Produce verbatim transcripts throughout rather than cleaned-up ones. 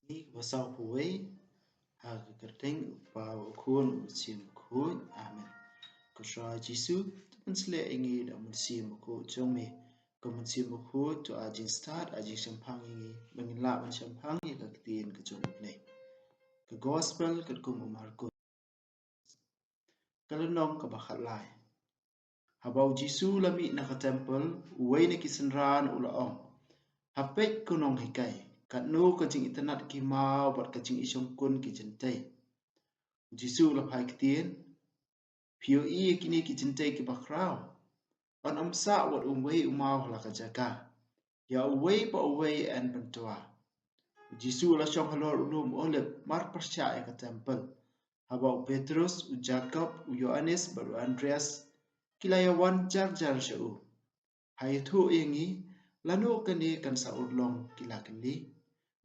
Ngi ba saw pawei ha ka kyrteng u Kpa, u Khun, u Mynsiem Bakhuid. Amen. Ko Trai Jisu, to pynsleh ïa ngi da u Mynsiem Bakhuid jong me. Ko Mynsiem Bakhuid, to ai jingstad, ai jingshemphang ïa ngi ba ngin lah ban shemphang ïa ka ktien ka jong U Blei. Ka Gospel katkum u Markos. Ka lynnong kaba khatlai. Haba u Jisu u la mih na ka templ, uwei na ki synran u la ong, ha peit ko nonghikai, katno ka jingitynnad ki maw bad ka jingishongkun ki jyntei. U Jisu u la phai ktien, phi ïohi ïa kine ki jyntei kiba khraw? Yn ym sah wat uwei u maw ha la ka jaka. Ïa uwei pa uwei yn pyntwa. U Jisu u la shong halor u lum Olib marpyrshah ïa ka templ. Haba u Petrus, u Jakob, u Ïoannis bad u Andreas ki la ïawan jar jar sha u. Ha ïathuh ïa ngi, lano kane kan sa urlong, ki la kylli.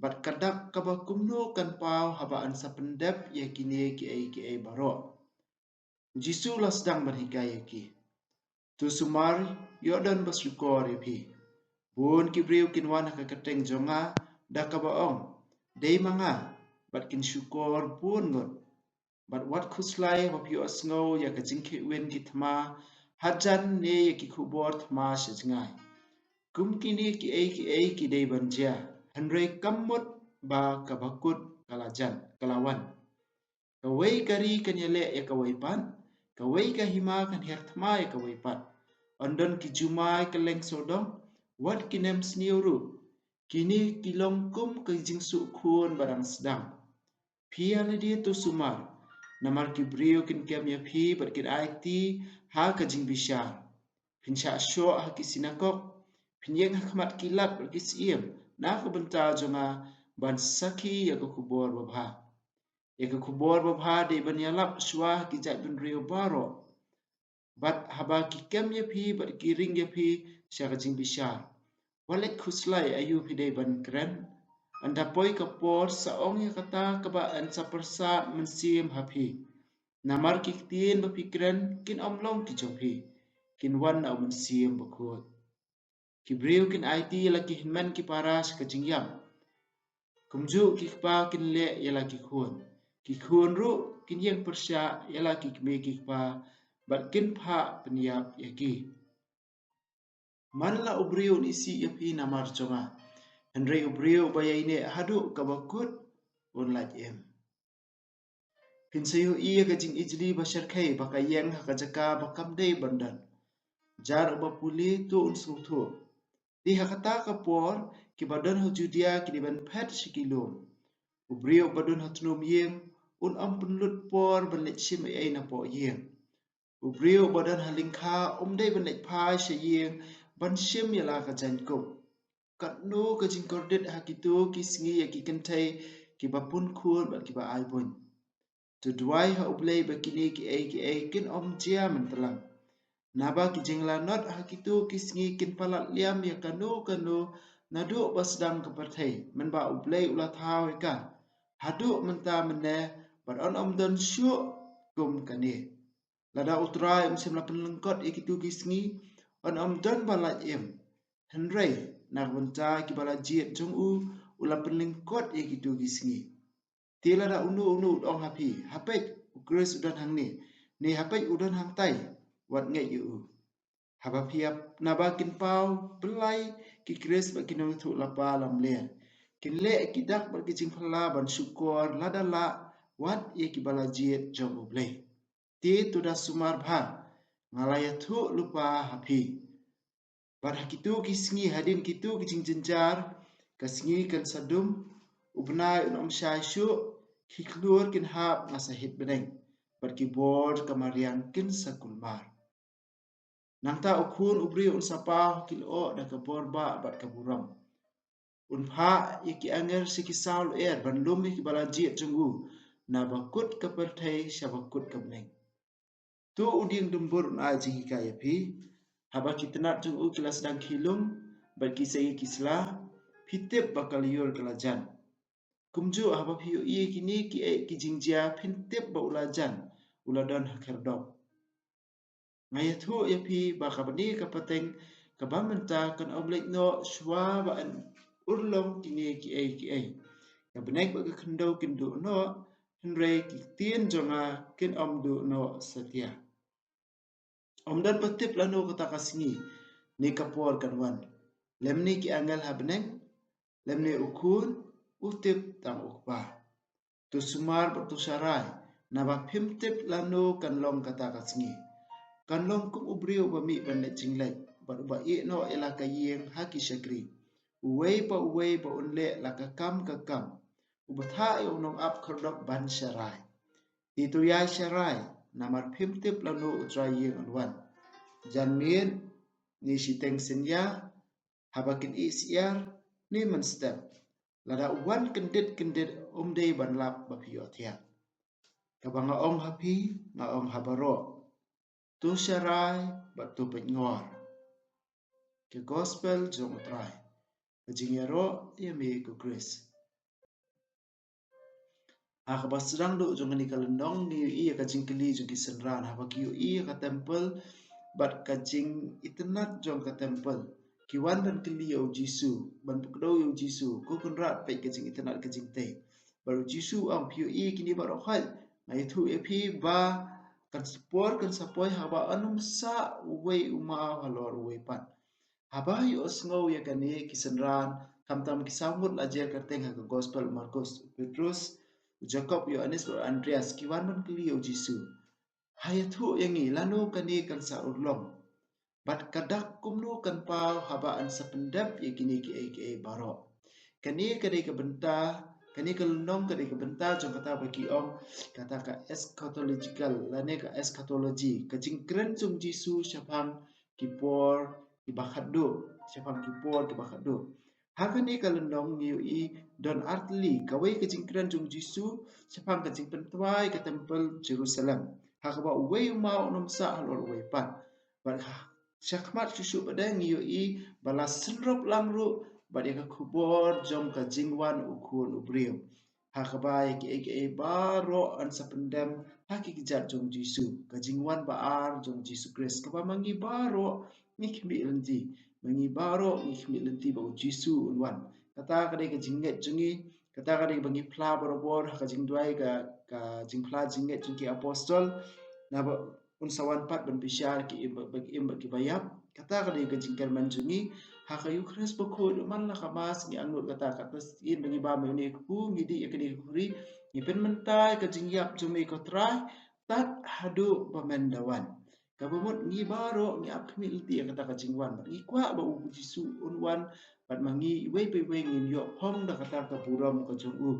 Bad ka dak kaba kumno kan paw haba yn sa pyndep ïa kine kiei kiei baroh? U Jisu u la sdang ban hikai ïa ki. To sumar, ïoh don ba shukor ïa phi. Bun ki briew kin wan ha ka kyrteng jong nga da kaba ong, dei ma nga, bad kin shukor bun ngut. Bad wat khuslai haba phi ïohsngew ïa ka jingkhihwin ki thma hajan ne ïa ki khubor thma sha jngai. Kum kine kiei kiei ki dei ban jia, hynrei kam mut ba kaba kut ka la jan, ka la wan. Kawei ka ri kan ïaleh ïa kawei pat, kawei ka hima kan her thma ïa kawei pat. Yn don ki jumai kylleng sawdong, wat ki nemsniew ruh. Kine ki long kum ka jingsuk khun ba dang sdang. Phi ïa lade to sumar, namar ki briew kin kem ïa phi bad kin aiti ha ka jingbishar. Phin shah shoh ha ki synagog, phin ïeng ha khmat ki lat bad ki syiem na ka bynta jong nga ban sakhi ïa ka khubor babha. Ïa ka khubor babha dei ban ïalap shuwa ha ki jaitbynriew baroh. Bad haba ki kem ïa phi bad ki ring ïa phi sha ka jingbishar, wat leit khuslai aïu phi dei ban kren. Ynda poi ka por, sa ong ïa kata kaba yn sa pyrsad mynsiem ha phi. Namar ki ktien ba phi kren kin ym long ki jong phi, kin wan na u Mynsiem Bakhuid. Ki briew kin aiti ïa la ki hynmen ki para sha ka jingïap, kumjuh ki kpa kin leh ïa la ki khun. Ki khun ruh kin ïeng pyrshah ïa la ki kmie ki kpa bad kin phah pynïap ïa ki. Man la u briew un isih ïa phi namar jong nga, hynrei u briew uba ïaineh haduh kaba kut un lait im. Phin sa ïohi ïa ka jingijli ba shyrkhei ba ka ïeng ha ka jaka ba kam dei ban don. Jar uba pule to un sngewthuh. Te ha kata ka por, kiba don ha Judia ki dei ban phet sha ki lum. U briew uba don ha tnum ïing un ym pynlut por ban leit shim ei ei napoh ïing. U briew uba don ha lyngkha um dei ban leit phai sha ïing ban shim ïa la ka jaiñkup. Katno ka jingkordit ha kito ki sngi ïa ki kynthei kiba pun khun bad kiba ai buiñ. To duwai ha U Blei ba kine kiei kiei kin ym jia myntlang. Naba ki jinglanot ha kito ki sngi kin palat liam ïa kano kano naduh ba sdang ka pyrthei, mynba U Blei u la thaw ïa ka. Haduh mynta mynne bad yn ym don shuh kum kane. Lada U Trai um shym la pynlyngkot ïa kito ki sngi, yn ym don ba lait im. Hynrei na ka bynta kiba la jied jong u, u la pynlyngkot ïa kito ki sngi. Te lada uno uno u ong ha phi, ha peit, u Khrist u don hangne, ne ha peit u don hangtai, wat ngeit ïa u. Haba phi ïap, naba kin paw byllai ki Khrist bad ki nongïathuhlypa lamler. Kin leh ki dak bad ki jingphylla ban shukor lada lah, wat ïa kiba la jied jong U Blei. Te to da sumar bha, nga la ïathuhlypa ha phi. Bad ha kito ki sngi hadien kito ki jingjynjar, ka sngi kan sa dum, u bnai un ym shai shuh, ki khlur kin hap nga sahit bneng, bad ki bor ka mariang kin sa kulmar. Nangta u Khun u briew un sa paw ha ki lyoh da ka bor bah bad ka burom. Un phah ïa ki angel sha ki saw lyer ban lum ïa kiba la jied jong u, na ba kut ka pyrthei sha ba kut ka bneng. To u dieng dumbur un ai jinghikai ïa phi. Haba ki tnat jong u ki la sdang khih lung bad ki sei ïa ki sla, phi tip ba ka lyiur ka la jan. Kumjuh haba phi ïohi ïa kine kiei ki jingjia phin tip ba u la jan, u la don ha khyrdop. Nga ïathuh ïa phi ba kaba ne ka pateng kaba mynta kan ym leit noh shuwa ba yn urlong kine kiei kiei. Ka bneng bad ka khyndew kin duh noh, hynrei ki ktien jong nga kin ym duh noh satia. Ym don ba tip lano kata ka sngi ne ka por kan wan, lymne ki angel ha bneng, lymne u Khun, u tip tang u Kpa. To sumar bad to sharai, naba phim tip lano kan long kata ka sngi. Kan long kum u briew uba mih ban leit jingleit, bad uba ïeh noh ïa la ka ïing ha ki shakri. Uwei pa uwei ba un leh la ka kam ka kam. Uba thah ïa u nongap khyrdop ban sharai. Te to ïai sharai, namar phim tip lano u trai ïing un wan. Janmiet, ne shiteng synñia, haba kin ïeh syiar, ne mynstep. Lada u wan kyndit kyndit, um dei ban lap ba phi ïohthiah. Kaba nga ong ha phi, nga ong ha baroh. To sharai bad to pynngor. Ka Gospel jong u Trai. Ka jingïaroh ïa me ko Khrist. Ha kaba sdang duh jong kane ka lynnong ngi ïohi ïa ka jingkylli jong ki synran haba ki ïohi ïa ka temple bad ka jingitynnad jong ka temple. Ki wan ban kylli ïa u Jisu, ban pynkdew ïa u Jisu, ko Kynrad, peit ka jingitynnad ka jingtei. Bad u Jisu u ong, phi ïohi kine baroh khoit, nga ïathuh ïa phi ba kan sa por kan sa poi haba yn ym sah uwei u maw halor uwei pat. Haba ïohsngew ïa kane ki synran, khamtam ki saw ngut la jer kyrteng ha ka Gospel u Markus, u Petrus, u Jakob, u Ïoannis bad u Andreas, ki wan ban kylli ïa u Jisu. Ha ïathuh ïa ngi lano kane kan sa urlong. Bad ka dak kumno kan paw haba yn sa pyndep ïa kine kiei kiei baroh. Kane ka dei ka bynta, kane ka lynnong ka dei ka bynta jong kata ba ki ong, kata ka eschatological, lane ka eschatology, ka jingkren jong u Jisu shaphang ki por kiba khatduh, shaphang ki por kiba khatduh. Ha kane ka lynnong ngi ïohi don ar tylli, kawei ka jingkren jong u Jisu shaphang ka jingpyntwai ka temple Jerusalem, ha kaba uwei u maw un ym sah halor uwei pat. Bad ha, shakhmat shuh shuh pat de ngi ïohi ba la synrop lang ruh bad ïa ka khubor jong ka jingwan u Khun u Briew. Ha kaba ïa kiei kiei baroh yn sa pyndem ha ki kjat jong u Jisu. Ka jingwan ba ar jong u Jisu Khrist, kaba ma ngi baroh ngi khmih lynti. Ma ngi baroh ngi khmih lynti ba u Jisu un wan. Kata ka dei ka jingngeit jong ngi, kata ka dei ba ngi phla barabor ha ka jingduwai, ka, ka jingphla jingngeit jong ki apostol. Naba un sa wan pat ban bishar ki im bad, ba ki im bad kiba ïap. Kata ka dei ka jingkyrmen jong ngi. Ha ka Eukharist Bakhuid, man la ka Mass ngi angnud kata, kata sien ba ngi bam ïa une u kpu, ngi dih ïa kane ka khuri, ngi pynmynta ïa ka jingïap jong me ko Trai, tad haduh ba men da wan. Kaba mut ngi baroh ngi ap khmih lynti ïa kata ka jingwan. Ngi kwah ba u Jisu un wan, bad ma ngi iwei pa iwei ngin ïoh phong da kata ka burom ka jong u.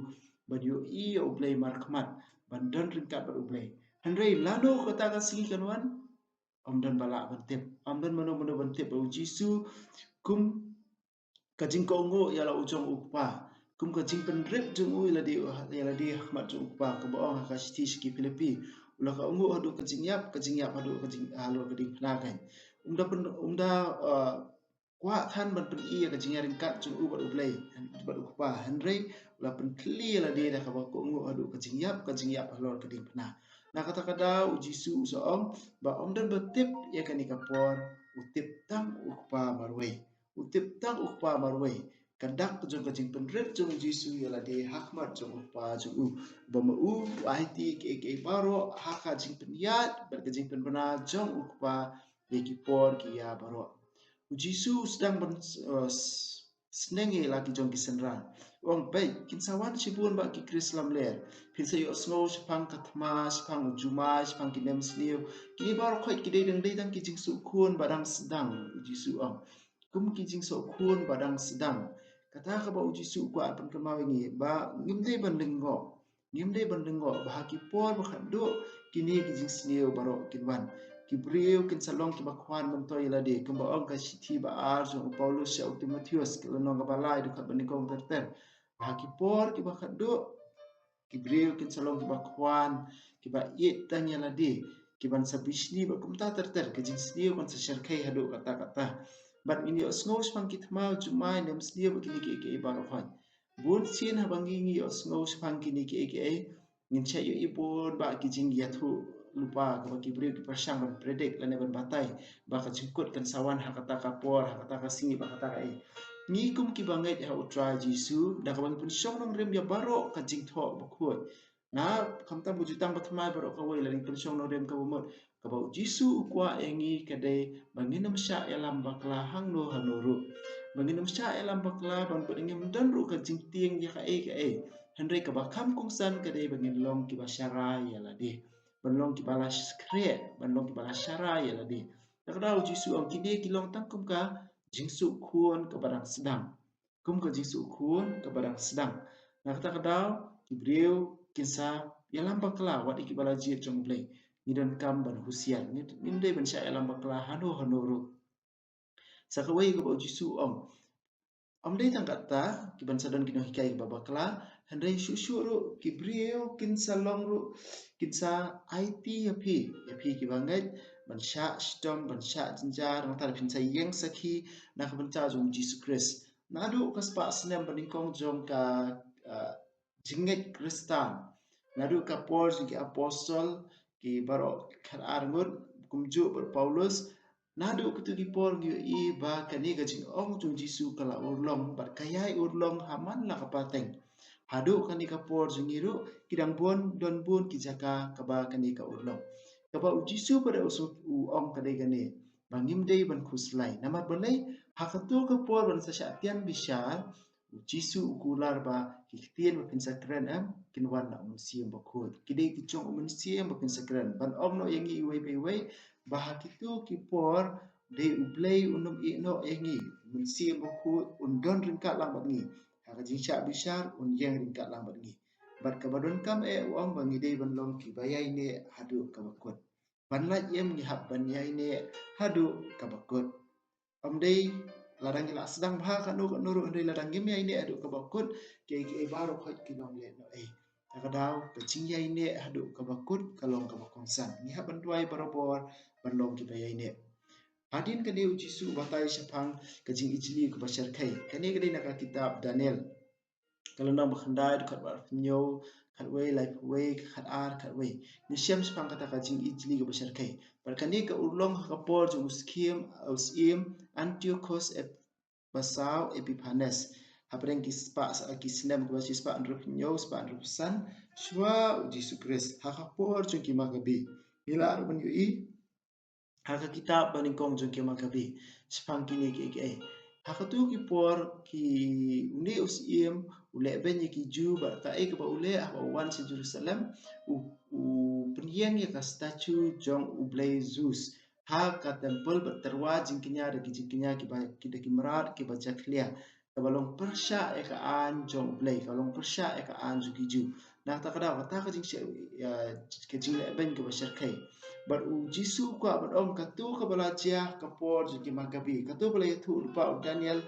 Ban ïohi ïa u Blei markhmat, ban don ryngkat bad u Blei. Hynrei lano kata ka sngi kan wan, ym don ba lah ban tip. Ym don mano mano ban tip ba u Jisu, kum ka jingkohnguh ïa la u jong u Kpa, kum ka jingpynrit jong u ïa lade, ïa lade ha khmat jong u Kpa, kaba ong ha ka shithi sha ki Philippi, u la kohnguh haduh ka jingïap, ka jingïap haduh ka jing, halor ka diengphna kein. Um da pyn, um da, uh, kwah than ban pyni ïa ka jingïaryngkat jong u bad u Blei, bad u Kpa, hynrei u la pynthylli ïa lade da kaba kohnguh haduh ka jingïap, ka jingïap halor ka diengphna. Na kata ka daw u Jisu u sa ong ba ym don ba tip ïa kane ka por, u tip tang u Kpa marwei. U tip tang u Kpa marwei. Ka dak jong ka jingpynrit jong u Jisu ïa lade ha khmat jong u Kpa jong u. Ba ma u u aiti kiei kiei baroh ha ka jingpynïaid bad ka jingpynbna jong u Kpa ïa ki por ki ïa baroh. U Jisu u sdang ban, uh, s-, sneng ïa la ki jong ki synran. U ong, peit, kin sa wan shibun bah ki Khrist lamler. Phin sa ïohsngew shaphang ka thma, shaphang u jumai, shaphang ki nemsniew. Kine baroh khoit ki dei dang, dei dang ki jingsngewkhun ba dang sdang, u Jisu u ong. Kum ki jingsngewkhun ba dang sdang. Kata kaba u Jisu u kwah pynkynmaw ïa ngi ba ngim dei ban lyngngoh. Ngim dei ban lyngngoh ba ha ki por ba khatduh kine ki jingsniew baroh kin wan. Ki briew kin sa long kiba khwan myntoi ïa lade, kumba ong ka shithi ba ar jong u Paulus sha u Timotheus, ka lynnong kaba lai, dkhot ba nyngkong ter ter. Ba ha ki por kiba khatduh ki briew kin sa long kiba khwan, kiba ïeit tang ïa lade, kiban sa bishni bad kumta ter ter, ka jingsniew kan sa shyrkhei haduh katta katta. Bad ngin ïohsngew shaphang ki thma, jumai, nemsniew bad kine kiei kiei baroh khoit. Bun sien haba ngi, ngi ïohsngew shaphang kine kiei kiei, ngin sa ïohi bun bah ki jingïathuh lypa kaba ki briew ki pyrshang ban predict lane ban batai ba ka jingkut kan sa wan ha kata ka por, ha kata ka sngi, ba kata ka ei. Ngi kum ki bangeit ha u Trai Jisu, da kaba ngi pynshong nongrim ïa baroh ka jingthoh bakhuid. Na, khamtam ka jutang bathymmai baroh kawei, la ngi pynshong nongrim kaba mut. Kaba u Jisu u kwah ïa ngi ka dei ba ngin ym shah ïalam bakla hangno hangno ruh. Ba ngin ym shah ïalam bakla ban ba ngim don ruh ka jingtieng ïa kaei kaei. Hynrei kaba kham kongsan ka dei ba ngin long kiba sharai ïa lade. Ban long kiba la skret, ban long kiba la sharai ïa lade. Te ka daw u Jisu u ong kine ki long tang kum ka jingsuk khun kaba dang sdang. Kum ka jingsuk khun kaba dang sdang. Na kata ka daw ki briew kin sa ïalam bakla wat ïa kiba la jied jong U Blei. Ngi donkam ban husiar. Ngi, ngim dei ban shah ïalam bakla hangno hangno ruh. Sa kawei kaba u Jisu u ong. Ym dei tang kata, ki ban sa don ki nonghikai kiba bakla, hynrei shuh shuh ruh, ki briew, kin sa long ruh, kin sa aiti ïa phi, ïa phi ki bangeit, ban shah shitom, ban shah jynjar, nangta phin sa ïeng sakhi, na ka bynta jong u Jisu Khrist. Naduh ka spah snem ba nyngkong jong ka, ah, jingngeit Khristan. Naduh ka por jong ki apostol, ki baroh khatar ngut, kumjuh bad Paulus, naduh kito ki por ngi ïohi ba kane ka jingong jong u Jisu ka la urlong, bad ka ïai urlong ha man la ka pateng. Haduh kane ka por jong ngi ruh, ki dang bun, don bun ki jaka kaba kane ka urlong. Kaba u Jisu pat u ong ka dei kane, ba ngim dei ban khuslai. Namar balei, ha kato ka por ban sa shah tian bishar, u Jisu u kular ba ki ktien ba phin sa kren em, kin wan na u Mynsiem Bakhuid. Ki dei ki jong u Mynsiem ba phin sa kren. Ban ong noh ïa ngi iwei pa iwei, ba ha kito ki por, dei U Blei un ym ïeh noh ïa ngi. U Mynsiem Bakhuid un don ryngkat lang bad ngi. Ha ka jingshah bishar, un ïeng ryngkat lang bad ngi. Bad kaba donkam eh u ong ba ngi dei ban long kiba ïaineh haduh kaba kut. Ban lait im ngi hap ban ïaineh haduh kaba kut. Ym dei lada ngi la sdang bha kano kano ruh, hynrei lada ngim ïaineh haduh kaba kut, kiei kiei baroh khoit ki long lehnohei. Te ka daw ka jingïaineh haduh kaba kut ka long kaba kongsan. Ngi hap ban duwai barabor ban long kiba ïaineh. Hadien kane u Jisu u batai shaphang ka jingijli kaba shyrkhei. Kane ka dei na ka kitab Daniel. Ka lynnong ba khyndai, dkhot ba arphew hynñiew, khatwei, laiphew wei, khatar, khatwei. Ngi shem shaphang kata ka jingijli kaba shyrkhei. Bad kane ka urlong ha ka por jong u syiem, u syiem Antiochus Ep-, basaw Epiphanes. Hapdeng ki spah, ki snem kaba shispah hynriewphew hynñiew, spah hynriewphew san, shuwa u Jisu Khrist. Ha ka por jong ki Makabi. Ngi lah ruh ban ïohi ha ka kitab ba nyngkong jong ki Makabi, shaphang kine kiei kiei. Ha kato ki por ki, une u syiem u lehbeiñ ïa ki Jiw, bad kaei kaba u leh haba u wan sha Jerusalem, u, u pynïeng ïa ka statue jong u blei Zeus ha ka temple, bad tyrwa jingkñia da ki jingkñia kiba, ki da ki mrad kiba jakhlia. Kaba long pyrshah ïa ka aiñ jong U Blei, kaba long pyrshah ïa ka aiñ jong ki Jiw. Na kata ka daw, kata ka jingshah, ïa, ka jinglehbeiñ kaba shyrkhei. Bad u Jisu u kwah ban ong kato kaba la jia ka por jong ki Makabi, kato ba la ïathuh lypa u Daniel,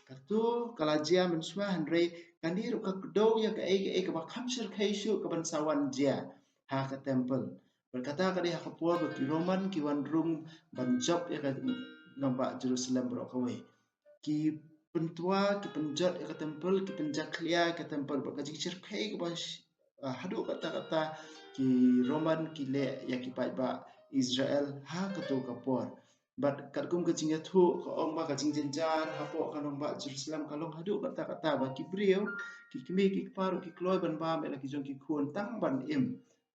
kato ka la jia mynshuwa, hynrei kane ruh ka kdew ïa kaei kaei kaba kham shyrkhei shuh kaban sa wan jia ha ka temple. Bad kata ka dei ha ka por ba ki Roman ki wan rung ban jop ïa ka nongbah Jerusalem baroh kawei. Ki pyntwa, ki pynjot ïa ka temple, ki pynjakhlia ïa ka temple, bad ka jingshyrkhei kaba sh-, ah, haduh katta katta ki Roman ki leh ïa ki paidbah Israel ha kato ka por. Bad katkum ka jingïathuh ka ong ba ka jingjynjar hapoh ka nongbah Jerusalem ka long haduh katta katta ba ki briew, ki kmie ki kpa ruh ki kloi ban bam ïa la ki jong ki khun tang ban im.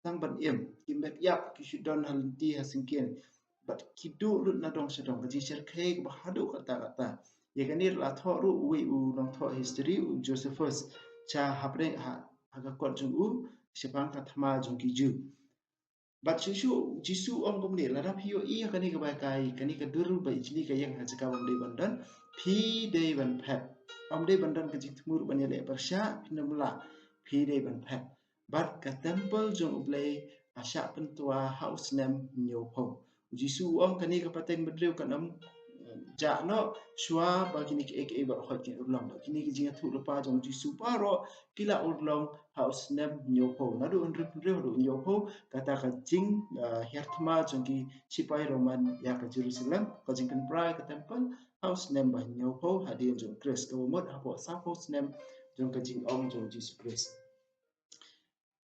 Tang ban im, ki met ïap ki shu don ha lynti ha syngkien. Bad ki duh lut na dong sha dong, ka jingshyrkhei kaba haduh katta katta. Ïa kane la thoh ruh uwei u nongthoh history u Josephus sha hapdeng ha, ha ka kot jong u shaphang ka thma jong ki Jiw. Bad shuh shuh u Jisu u ong kumne, lada phi ïohi ïa kane kaba kai, kane ka dur ba ijli ka ïeng ha jaka bym dei ban don, phi dei ban phet. Ym dei ban don ka jingthmu ruh ban ïaleh pyrshah, phin ym lah, phi dei ban phet. Bad ka temple jong U Blei ka shah pyntwa ha u snem hynñiewphew. U Jisu u ong kane ka pateng bynriew kan ym, eh, jah noh shuwa ba kine kiei kiei baroh kin urlong. Bad kine ki jingïathuh lypa jong u Jisu baroh ki la urlong ha u snem hynñiewphew. Naduh hynriew hynriew haduh hynñiewphew, kata ka jing, eh, hiar thma jong ki sipai Roman ïa ka Jerusalem, ka jingpynpra ïa ka temple ha u snem ba hynñiewphew hadien jong u Khrist, kaba mut hapoh sawphew snem jong ka jingong jong u Jisu Khrist.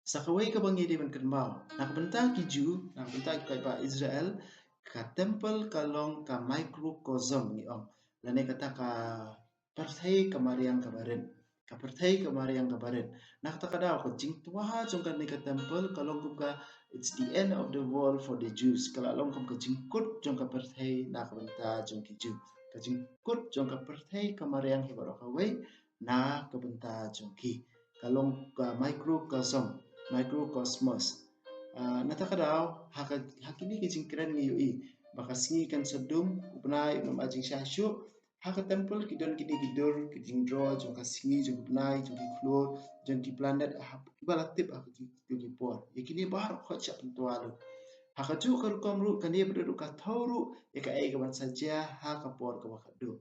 Sa kawei kaba ngi dei ban kynmaw, na ka bynta ki Jiw, na ka bynta ki paidbah Israel, ka temple ka long ka microcosm ngi ong. Lane kata ka pyrthei ka mariang kaba rit. Ka pyrthei ka mariang kaba rit. Na kata ka daw ka jingtwa jong kane ka temple ka long kum ka, it's the end of the world for the Jews. Ka la long kum ka jingkut jong ka pyrthei na ka bynta jong ki Jew. Ka jingkut jong ka pyrthei ka mariang hi baroh kawei na ka bynta jong ki. Ka long ka microcosm, microcosmos. Ah, na kata ka daw, ha ka, ha kine ki jingkren ngi ïohi ba ka sngi kan sa dum, u bnai un ym ai jingshah shuh. Ha ka temple ki don kine ki dur, ki jingdro jong ka sngi, jong u bnai, jong ki khlur, jong ki planet, ha kiba la tip ha ki, ki, ki por. Ïa kine baroh ka shah pyntwa lut. Ha kajuh ka rukom ruh kane ba don ruh ka thew ruh ïa kaei kaban sa jia ha ka por kaba khatduh.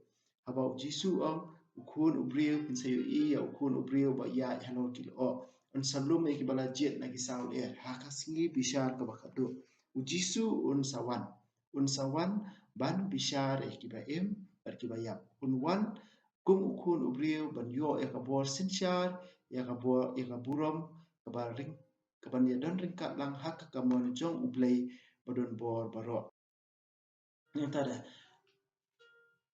Haba u Jisu u ong, u Khun u briew, phin sa ïohi ïa u Khun u briew ba ïaid halor ki lyoh. Un sa lum ïa kiba la jied na ki saw lyer ha ka sngi bishar kaba khatduh. U Jisu un sa wan. Un sa wan ban bishar ïa kiba im bad kiba ïap. Un wan kum u Khun u briew ban ïoh ïa ka bor synshar, ïa ka bor, ïa ka burom kaba ring, kaban ïa don ryngkat lang ha ka kamon jong U Blei ba don bor baroh. Nangta da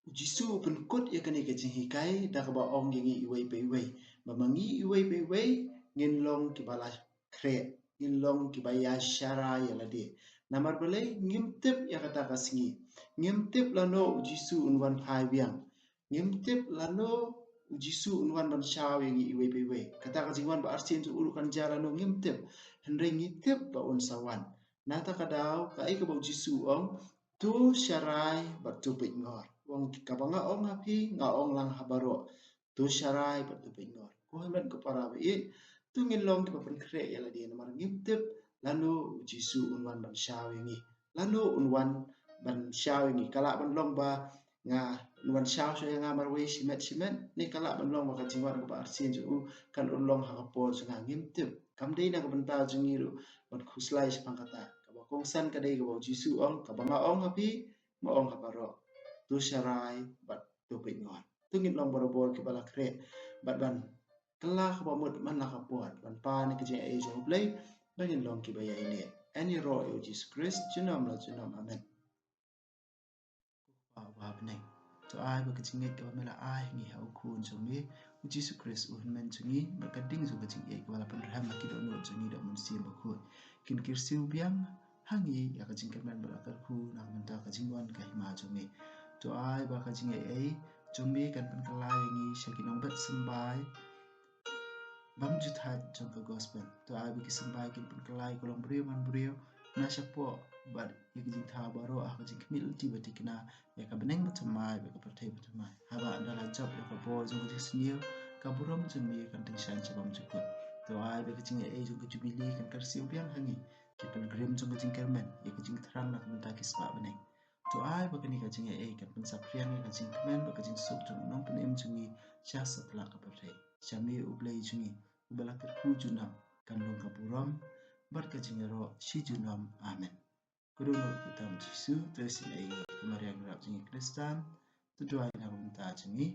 u Jisu u pynkut ïa kane ka jinghikai da kaba ong ïa ngi iwei pa iwei ba ma ngi iwei pa iwei ngin long kiba la khreh, ngin long kiba ïa sharai ïa lade. Namar balei? Ngim tip ïa kata ka sngi. Ngim tip lano u Jisu un wan phai biang. Ngim tip lano u Jisu un wan ban shaw ïa ngi iwei pa iwei. Kata ka jingwan ba arsien jong u ruh kan jia lano ngim tip. Hynrei ngi tip ba un sa wan. Na kata ka daw kaei kaba u Jisu u ong, to sharai bad to peit ngor. U ong, kaba nga ong ha phi nga ong lang ha baroh, to sharai bad to peit ngor. Ko hynmen ko para ba ïeit, to ngin long kiba pynkhreh ïa lade namar ngim tip lano u Jisu un wan ban shaw ïa ngi. Lano un wan ban shaw ïa ngi. Ka lah ban long ba nga, un wan shaw shuwa ïa nga marwei shimet shimet, ne ka lah ban long ba ka jingwan kaba arsien jong u kan urlong ha ka por jong nga, ngim tip. Kam dei na ka bynta jong ngi ruh ban khuslai shaphang kata. Kaba kongsan ka dei kaba u Jisu u ong, kaba nga ong ha phi nga ong ha baroh, to sharai bad to peit ngor. To ngin long barabor kiba la khreh bad ban kylla kaba mut man la ka por ban pan ïa ka jingaiei jong U Blei ba ngin long kiba ïaineh. Yn ïaroh ïa u Jisu Khrist junom la junom. Amen. Ko Kpa uba ha bneng, to ai ba ka jingngeit kaba me la ai ha ngi ha u Khun jong me u Jisu Khrist u hynmen jong ngi bad ka ding jong ka jingïeit kaba la pynrhem ha ki dohnud jong ngi da u Mynsiem Bakhuid kin kyrsiew biang ha ngi ïa ka jingkyrmen ba la kyrkhu na ka bynta ka jingwan ka hima jong me. To ai ba ka jingaiei jong me kan pynkylla ïa ngi sha ki nongbet symbai bymjuthaid jong ka gospel. To ai ba ki symbai kin pynkylla ïa ka longbriew manbriew na shapoh bad ïa ki jingthaw baroh ha ka jingkhmih lynti ba thikna ïa ka bneng bathymmai bad ka pyrthei bathymmai. Haba ynda la jop ïa ka bor jong ka jingsniew, ka burom jong me kan tyngshaiñ sha bymjukut. To ai ba ka jingaiei jong ka jubili kan kyrsiew biang ha ngi, ki pilgrim jong ka jingkyrmen, ïa ka jingthrang na ka bynta ki spah bneng. To ai ba kane ka jingaiei kan pynsaphriang ïa ka jingkmen bad ka jingsuk jong u Nongpynim jong ngi sha satlak ka pyrthei. Sha me U Blei jong ngi uba la kyrkhu junom, kan long ka burom bad ka jingïaroh shi junom. Amen. Ka dohnud kyrteng u Jisu, to isynei ïa ngi. Ka Maria Nongrep jong ngi Khristan, to duwai na ka bynta jong ngi.